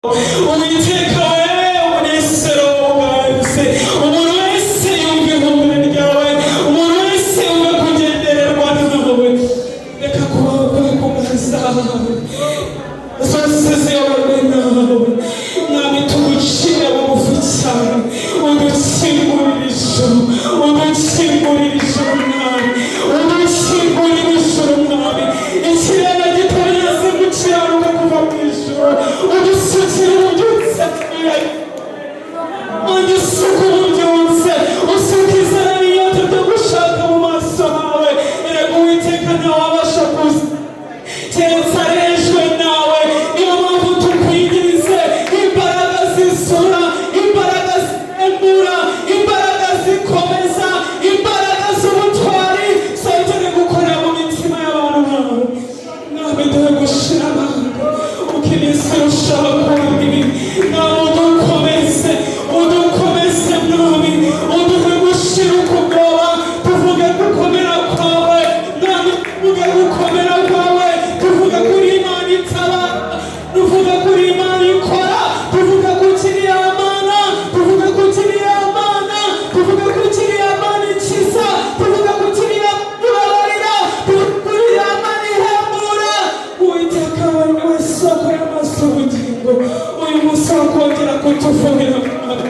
Uwiteka we, umunezero uganze. Umuntu wese yumva ihumure ryawe, umuntu wese yumva kugendererwa nawe. Reka kubaho kugazawe zose ziyoborwe nawe. Mwami, tugucire bugufi cyane, udukingurire ijuru, udukingurire ijuru Mwami, udukingurire ijuru Mwami. Ikirere gitariyaze gukiranuka kuva mu ijuru, udusukire ububyutse, udusuke ububyutse, usuke inzara n'inyota byo gushaka mu maso hawe. Erega Uwiteka, ntawabasha kuza keretse arejwe nawe. Niyo mpamvu tukwinginze imbaraga zisura, imbaraga zihembura, imbaraga zikomeza, imbaraga z'ubutwari zongere gukorera mu mitima y'abantu bawe. Mwami, duhe gushira amanga uko iminsi irushaho kuba mibi. Mwami, udukomeze, udukomeze Mwami, uduhe gushira ukubwoba, tuvuge gukomera kwawe Mwami, tuvuge gukomera kwawe, tuvuge kuri Imana itabara, tuvuge kuri Imana ikora, tuvuge ku kiriya Mana, tuvuge ku kiriya Mana, tuvuge ku kiriya Mana ikiza, tuvuge ku kiriya ibabarira, tuvuge ku kiriya Mana ihembura. Uwiteka, wawe niwe soko y'amaso ubugingo. Uyu munsi wakongera kutuvubira Mwami,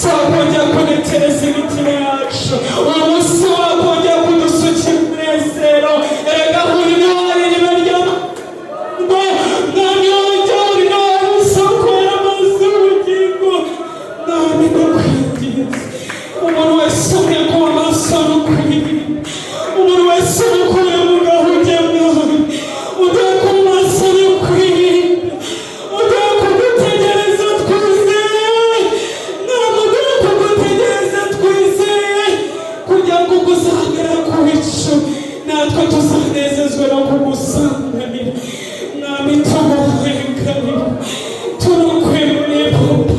wakongera kunetereza imitima yacu, uyu munsi wakongera kudusukira umunezero. Erega uri niwe iriba ry'amazi, Mwami wanjye, uri niwe isoko y'amazi y'ubugingo. Mwami, ndakwinginze, umuntu wese umwe kuba amaso n'ukuri, umuntu wese umukuye mu gahuge, Mwami, uduhe kuba amaso n'ukuri, uduhe kugutegereza twizeye. Mwami, uduhe kugutegereza twizeye, kugira ngo uzagera ku bicu natwe tuzanezezwe no kugusanganira. Mwami, tuguhenganira, turakwemeye Papa,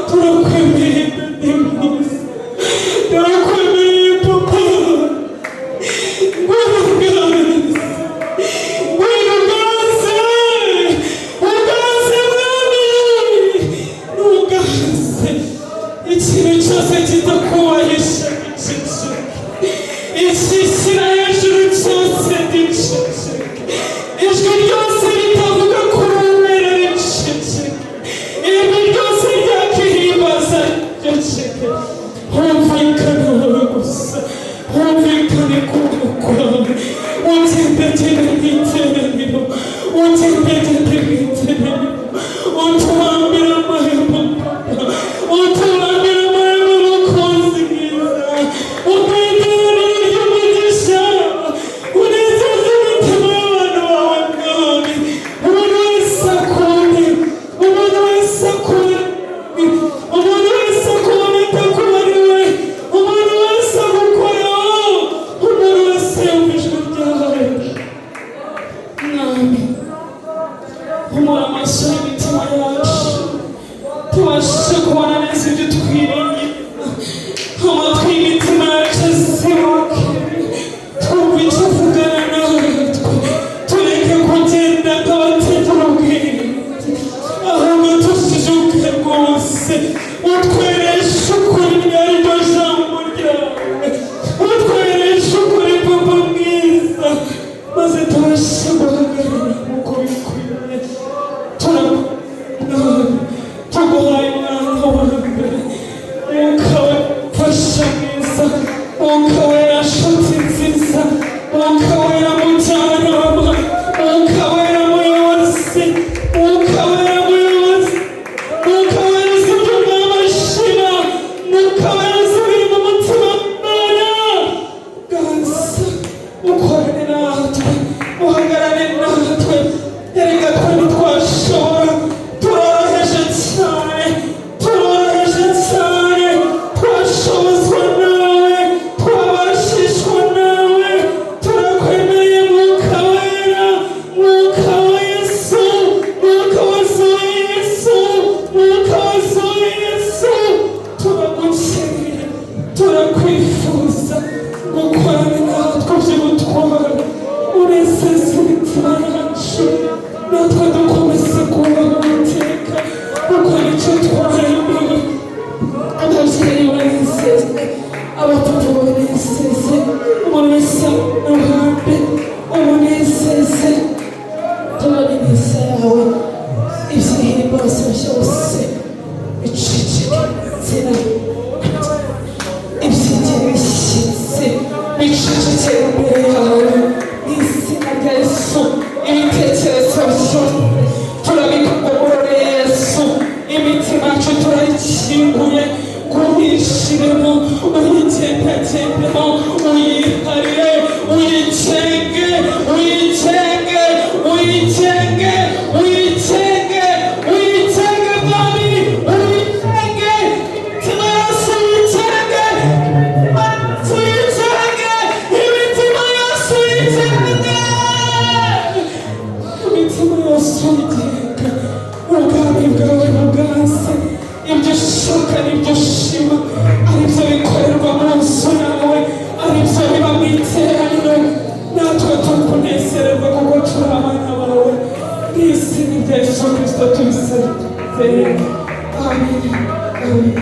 turakwemeye Daddy mwiza, turakwemeye Papa. Ngwino uganze, ngwino uganze, uganze Mwami, uganze. Ikintu cyose kitakubahisha giceceke, ikishyira hejuru cyose giceceke, ijwi ryose ritavuga kuri uwera riceceke, ijwi ryose ryakihimbaza riceceke. Humvikane wowe gusa, humvikane kuboko kwawe. Ugendagende mu iteraniro, ugendagende mu iteraniro, utubambire amahema Papa, utubambire amahema mukunzi mwiza, utwegerere ry'umugisha, unezeze imitima y'abantu bawe Mwami. Umuntu wese akunde, umuntu wese akunde, umuntu wese akubona atakubariwe, umuntu wese agukoraho, umuntu wese yumva ijwi ryawe. Mwami, humura amaso y'imitima yacu, tubashe kubona neza ibyo twiringira. Amatwi y'imitima yacu azibuke, twumva icyo uvugana natwe. Tureke kugenda nk'abatagira ubwenge, ahubwo tujijuke rwose. Utwereshe ukuri ariryo jambo ryawe, utwereshe ukuri Papa mwiza, maze tubashe guhagarara nk'uko bikwiye. Tuguhaye umwanya wa mbere. Mwuka we mfasha mwiza, Mwuka Wera nshuti nziza, Mwuka Wera mujyanama, Mwuka Wera muyobozi, Mwuka Wera muyobozi, Mwuka Wera uzi ibyo Umwami ashima, Mwuka Wera uzi ibiri. Kuko nicyo twaremewe. Ababyeyi banezeze, abapapa banezeze, umuntu wese uruhande umunezeze. Tubona ineza yawe, ibyihimbazo byose biceceke inzira, ibyigire bishyitsi bicecekere imbere yawe mu izina rya Yesu. Ibitekerezo byose turabikugorore Yesu, imitima yacu turayikinguye kuhishiremo, uyigendagendemo, uyiharire, uyicenge, uyicenge, uyicenge, uyicenge, uyicenge Mwami, uyicenge imitima yose, uyicenge, uyicenge imitima yose, uyicenge imitima yose, uyigenga. Ubwami bwawe bubwanze, ibyo ushaka n'ibyo ushima aribyo bikorerwa mu nzu yawe, aribyo biba mu iteraniro, natwe tukunezererwa kuko turi abana bawe. Mu izina rya Yesu Kirisito tubisabye, amen, amen.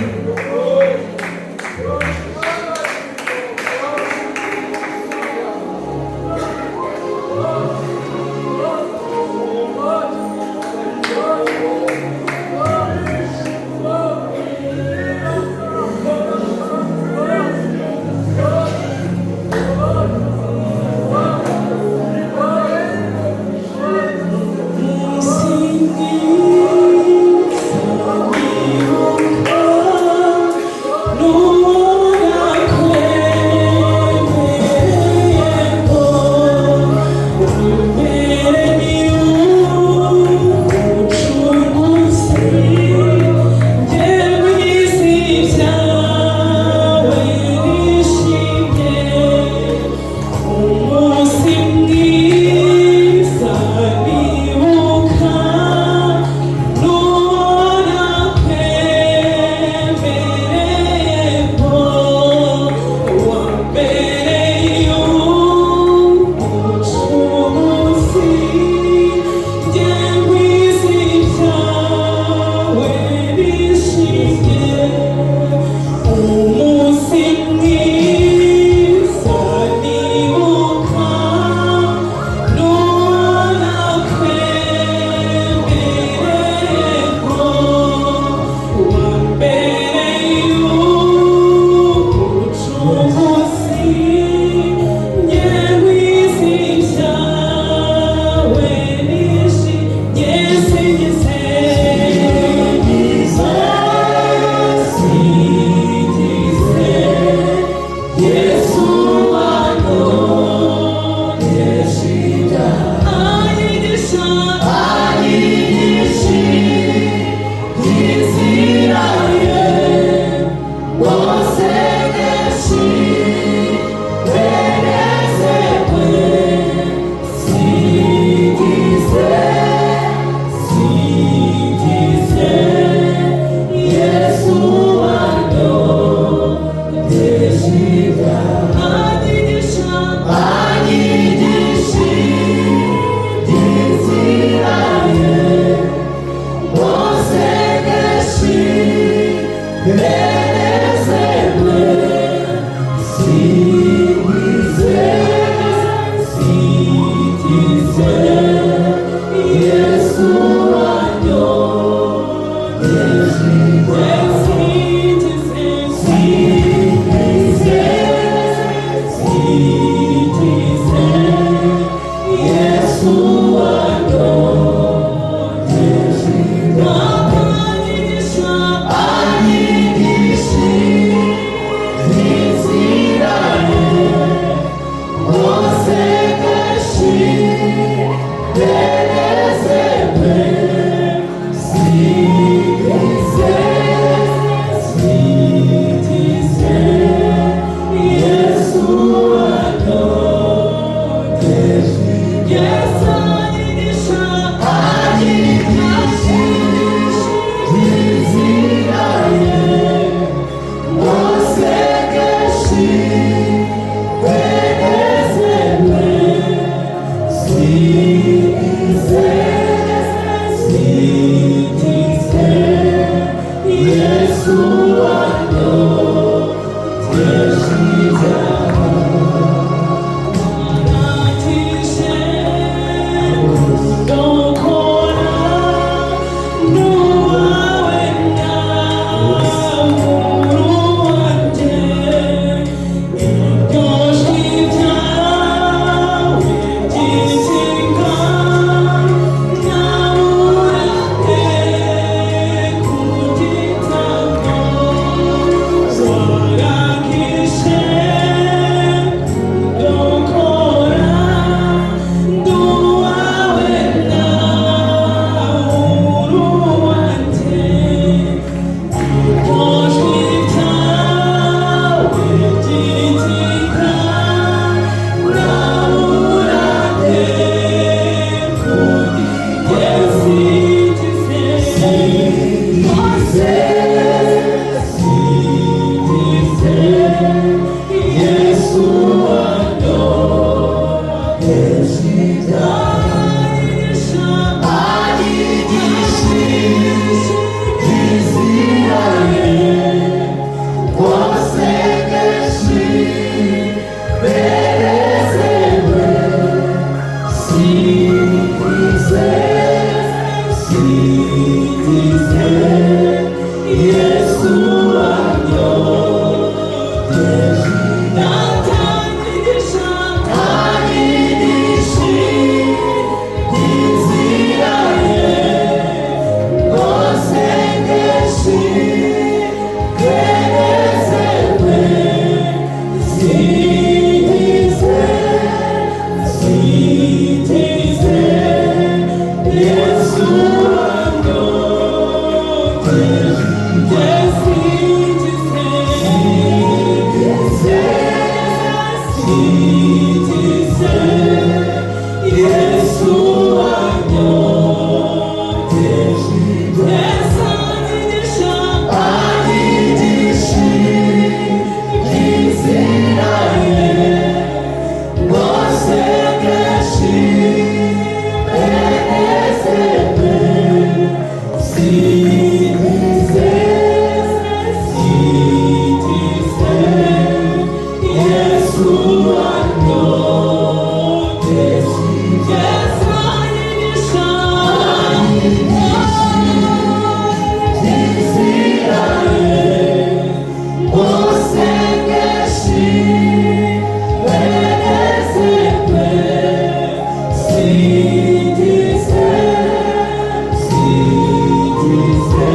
Singize,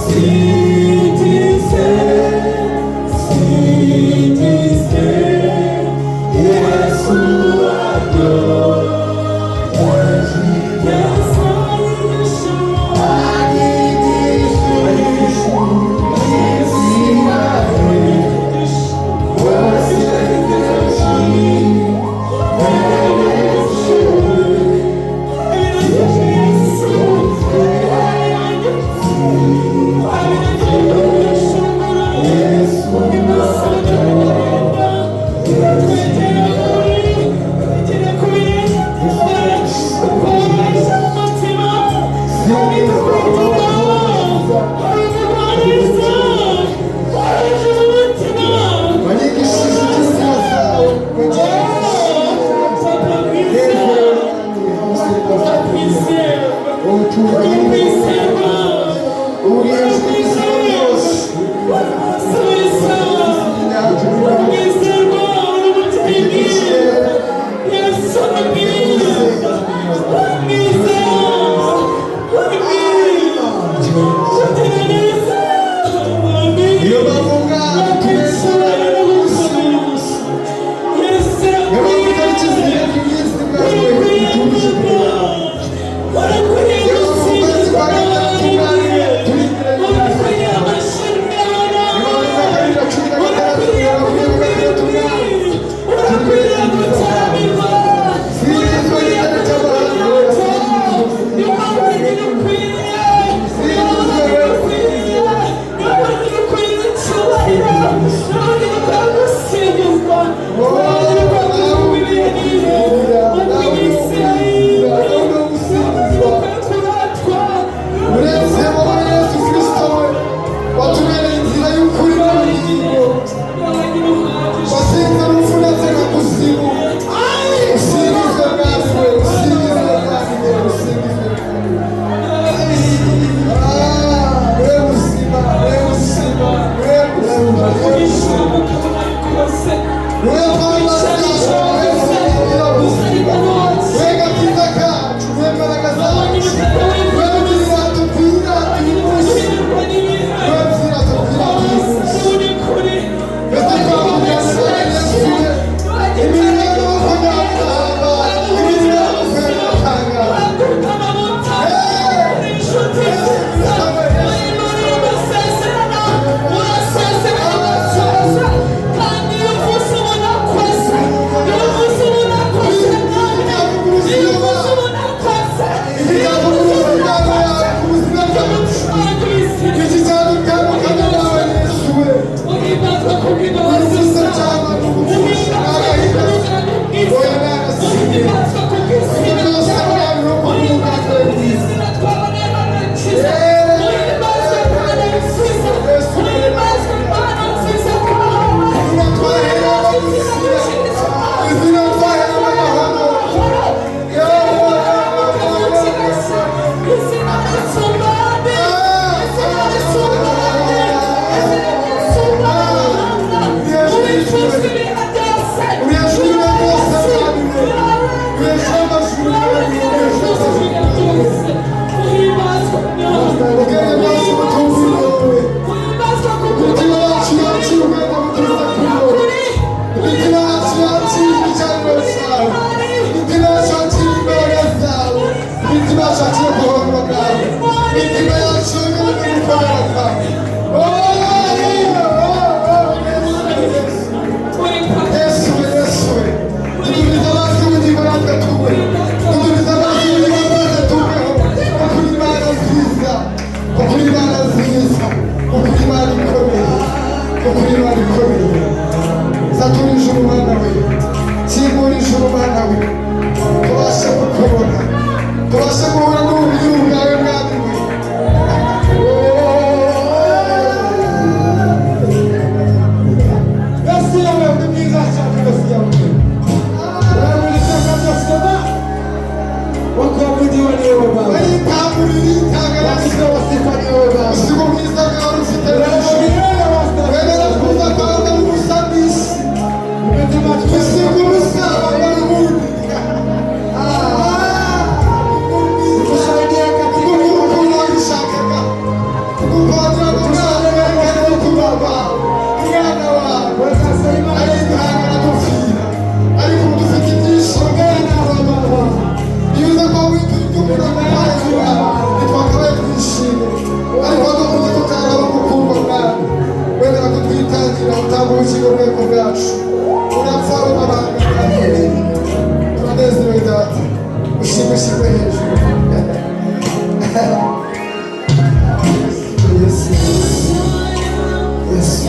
See Ubwenge bwacu butuzi wowe. Uhimbazwa kuko Imitima yacu yakira ubwenge buturutse kuri wowe. Imitima yacu yakira igicaniro cyawe. Imitima yacu yakira imbaraga zawe. Imitima yacu yakira guhorwa bwawe. Imitima yacu yongera gukorera kwawe. Oh, oh, oh, Yesu, Yesu. Uri kwa Yesu, Yesu. Dudubiza amazi y'ubugingo natwe tunywe. Dudubiza amazi y'ubugingo natwe tunyweho. Kuko uri Imana nziza. Kuko uri Imana nziza. Kuko uri Imana ikomeye. Kuko uri Imana ikomeye. Satura ijuru, Mana we. Kingura ijuru, Mana we. Tubashe kukubona. Tubashe guhura n'ububiri bwawe, Mwami we. Mesiya we, ni mwiza cyane Mesiya we. Wewe ulitaka byose, wakuabudiwa ni wewe Baba. Aritangurira itanga. Wakupewa sifa ni wewe Baba. Usiku mwiza bwawe ufite Wewe ijuru. milele wastahili. Wemera kuza kwawe ubusa mw'isi. Umetuma Usiga ubusa wambara ubundi. Tusaidia katika Kubw'urukundo wabishakaga. Kubw'ukwakira ngo umwana werekane urukundo rwawe. Umwana wawe Weka sema aritanga aradupfira. Ariko ubu dufite ibyishimo. Iyo uza kuba witura ibyo umuntu aguhaye ntitwakabaye twishimye. Ariko wadukunze tutaraba gukundwa, Mwami. Wemera kutwitangira utanga ubugingo bwego bwacu. Urapfa w'amabanga bwawe. Turanezerewe Data. Ushimwe, ushimwe hejuru. Yesu, Yesu, Yesu.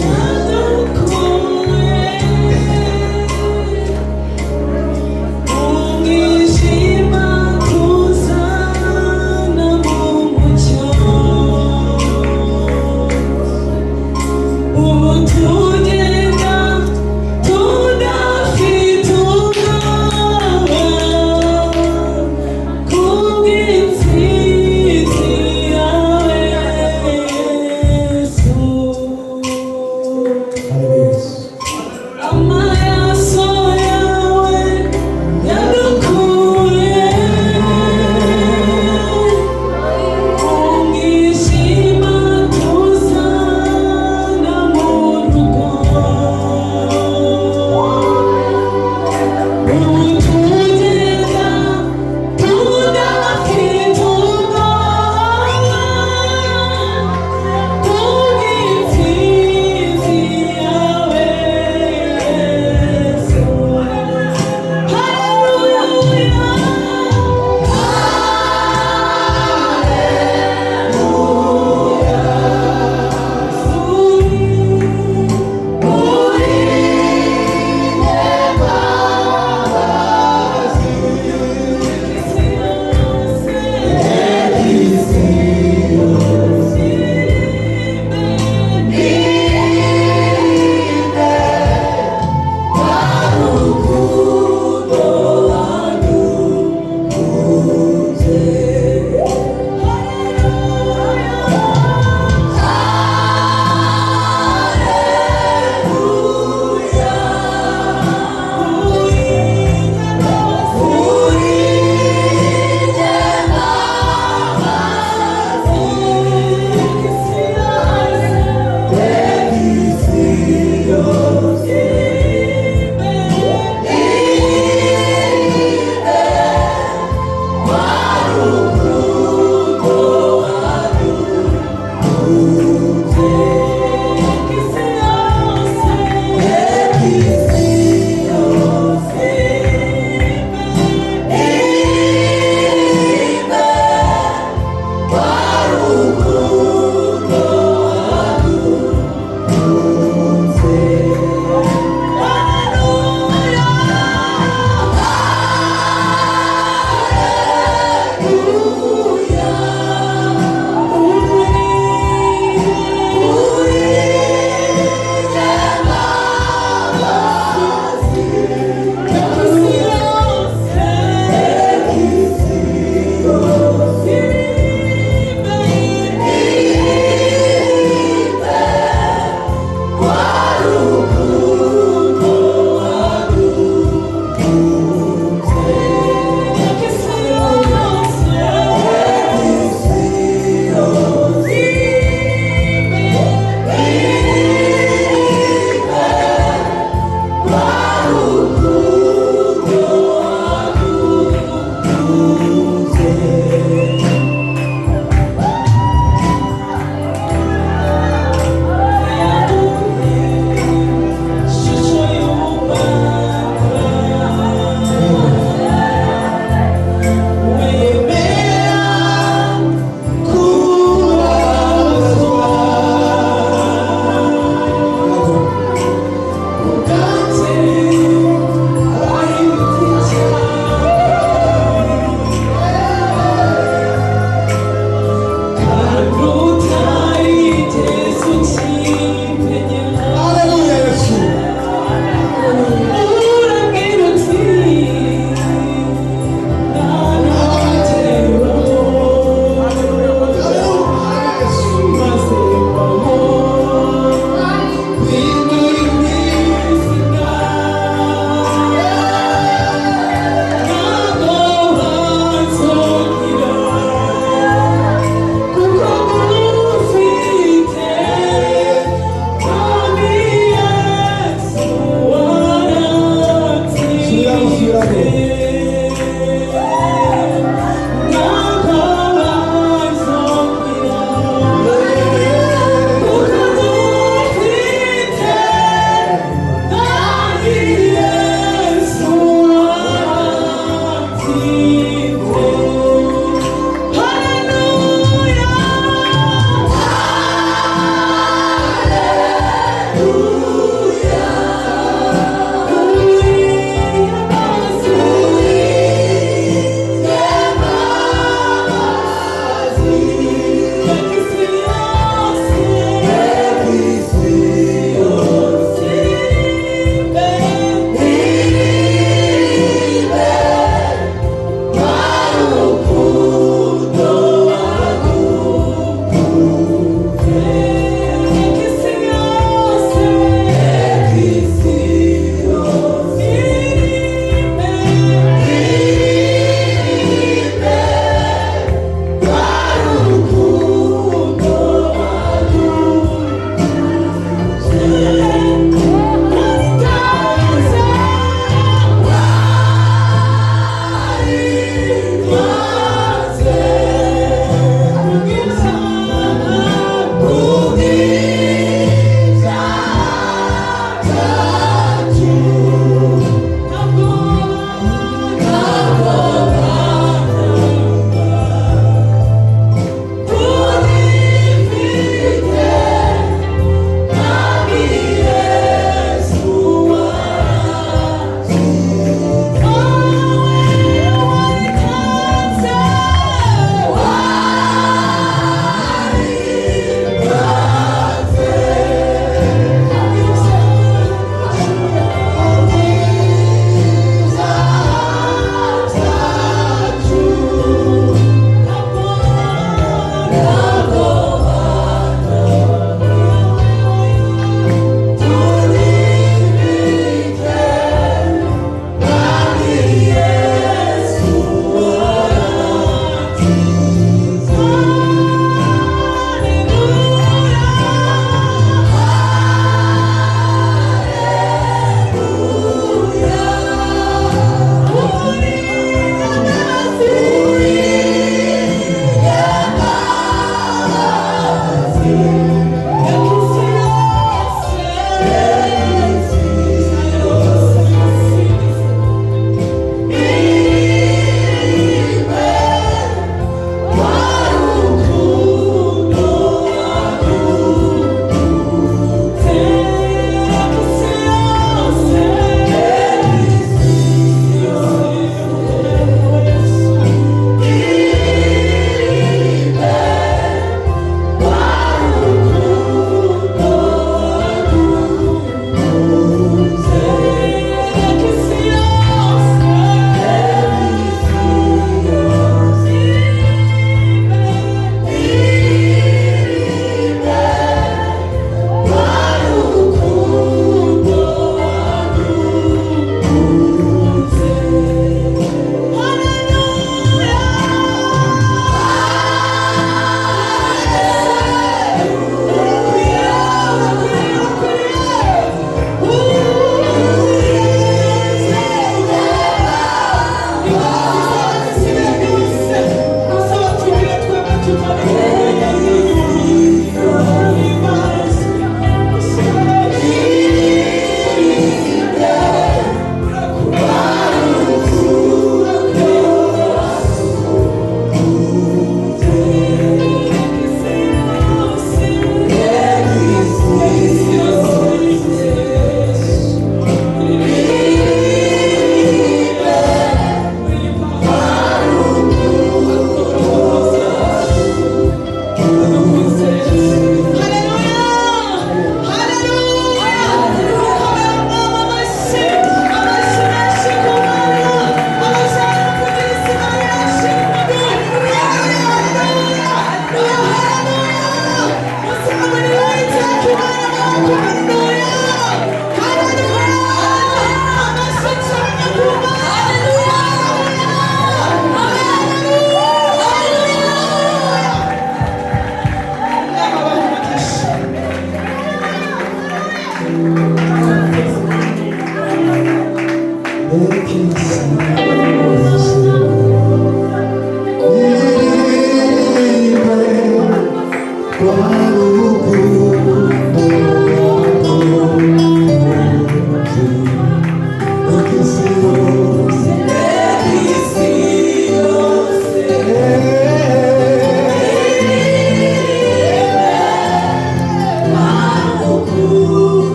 Umwijima tuzana mu mucyo, ubu tugenda tudafite ubwoba kubw'intsinzi.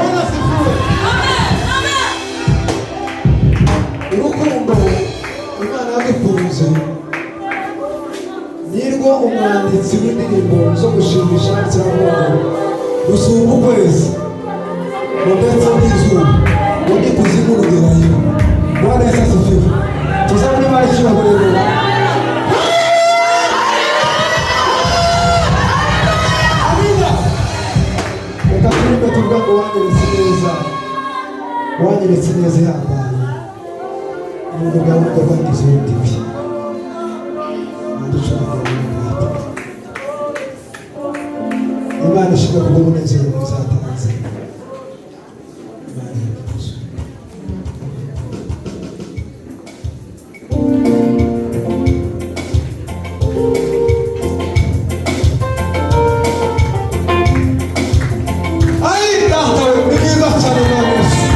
Bwana asifiwe. Urukundo Imana yadukunze nirwo umwanditsi w'indirimbo zo gushimisha cyangwa rusumba ukwezi ngo ndetse n'izuba ngo n'ikuzimu rugerayo. Bwana Yesu asifiwe. Tuzabone Imana icyubahiro rero. Amina. Reka turirimbe tuvuga ngo wanyeretse neza, wanyeretse neza ihambaye, ubuntu bwawe nibwo bwangize ubundi bihe. Imana ishimwe kubw'umunezero muzatanze. Imana ihimbaze. Ai, data we, ni mwiza cyane Mwami Yesu.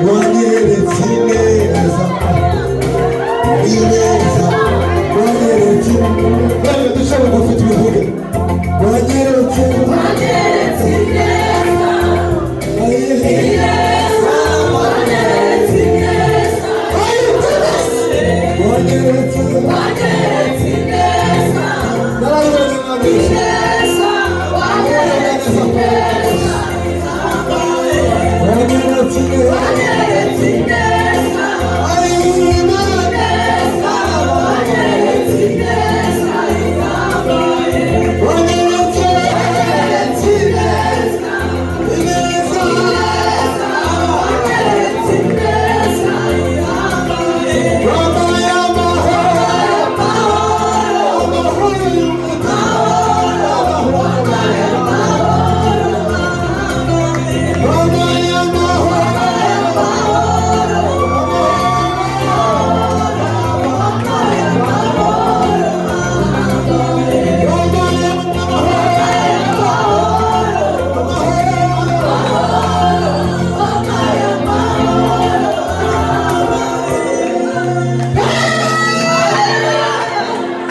Wanyeretse ineza, ineza, wanyeretse, bariya duce bugufi tubivuge. Wanyeretse, Wanyeretse ineza, ineza, wanyeretse ineza, wanyeretse, wanyeretse ineza, narabibonye mwabeshye. ineza, wanyeretse ineza.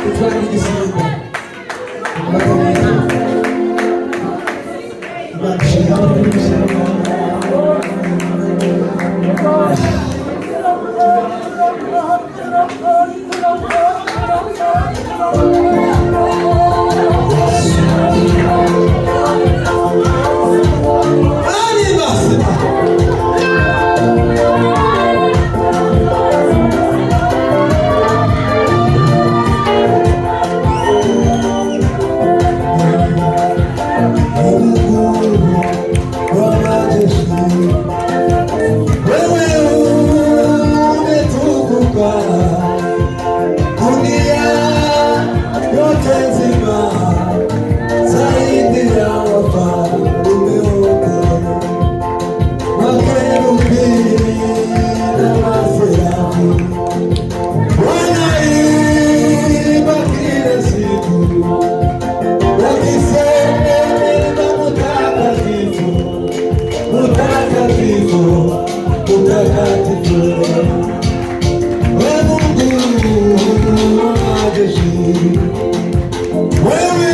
Itwara n'igisimba. Imana ishimwe. Ari basima. Wewe umetukuka dunia yote nzima, zaidi ya wafalme wote, makerubi na maserafi wanaimba kila siku wakisema mtakatifu, mtakatifu, mtakatifu. We Mungu wa majeshi, wewe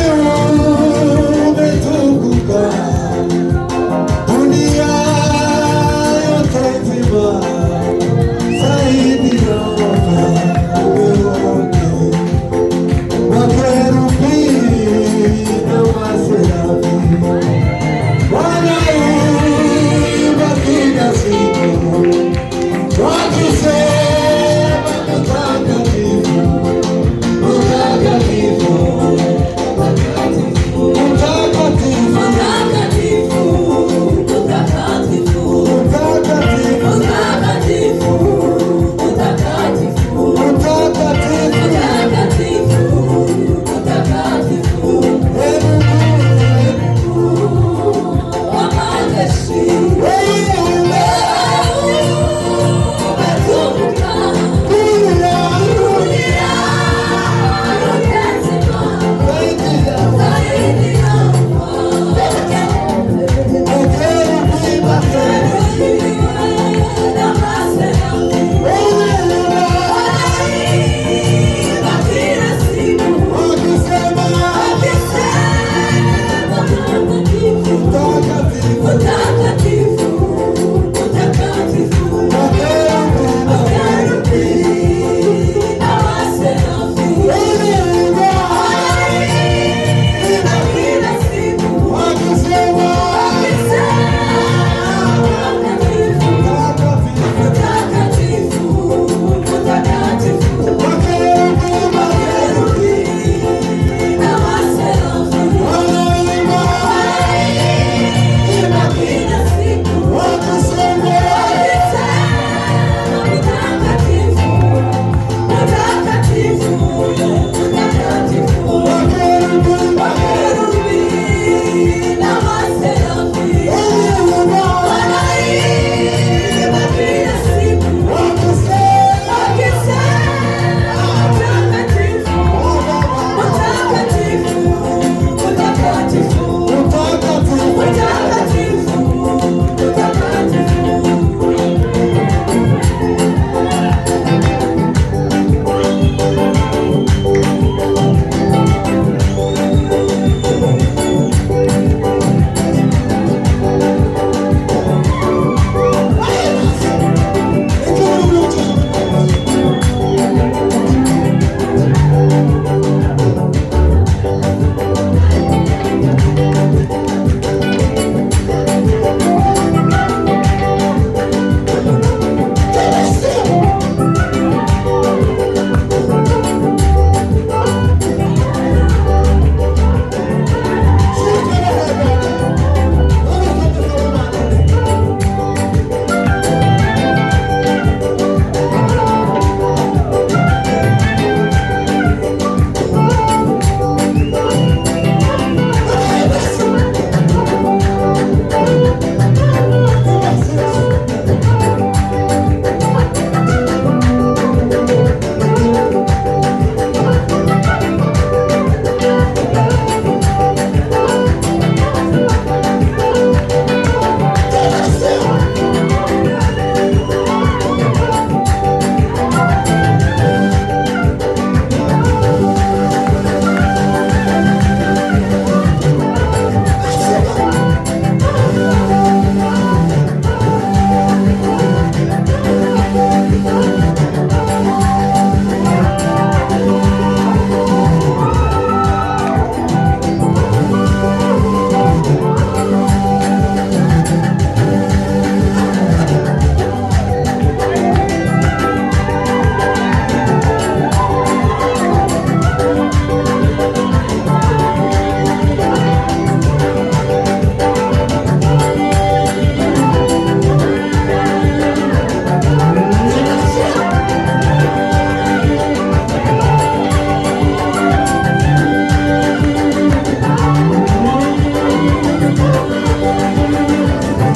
umetukuka dunia yote nzima, zaidi ya wafalme wote, makerubi na maserafi wanaimba kila siku wakisema mtakatifu, mtakatifu.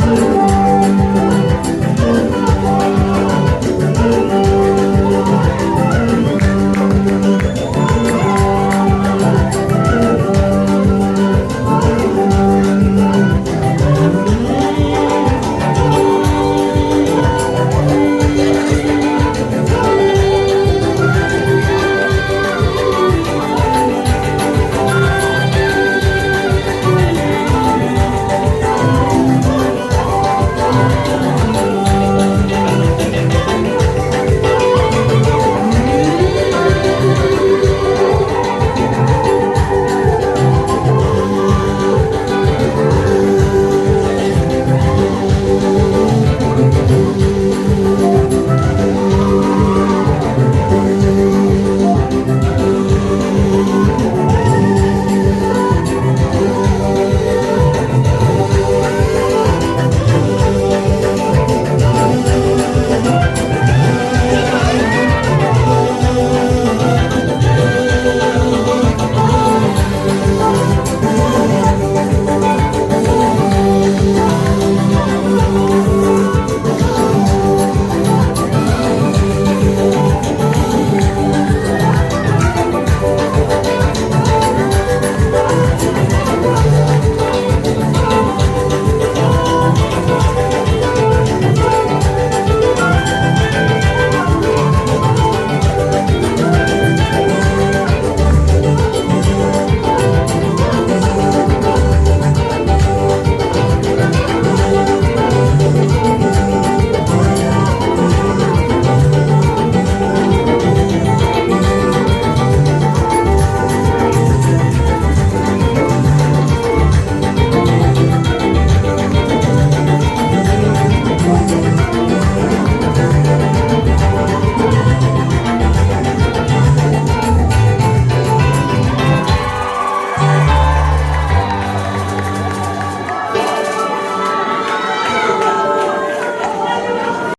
Thank you.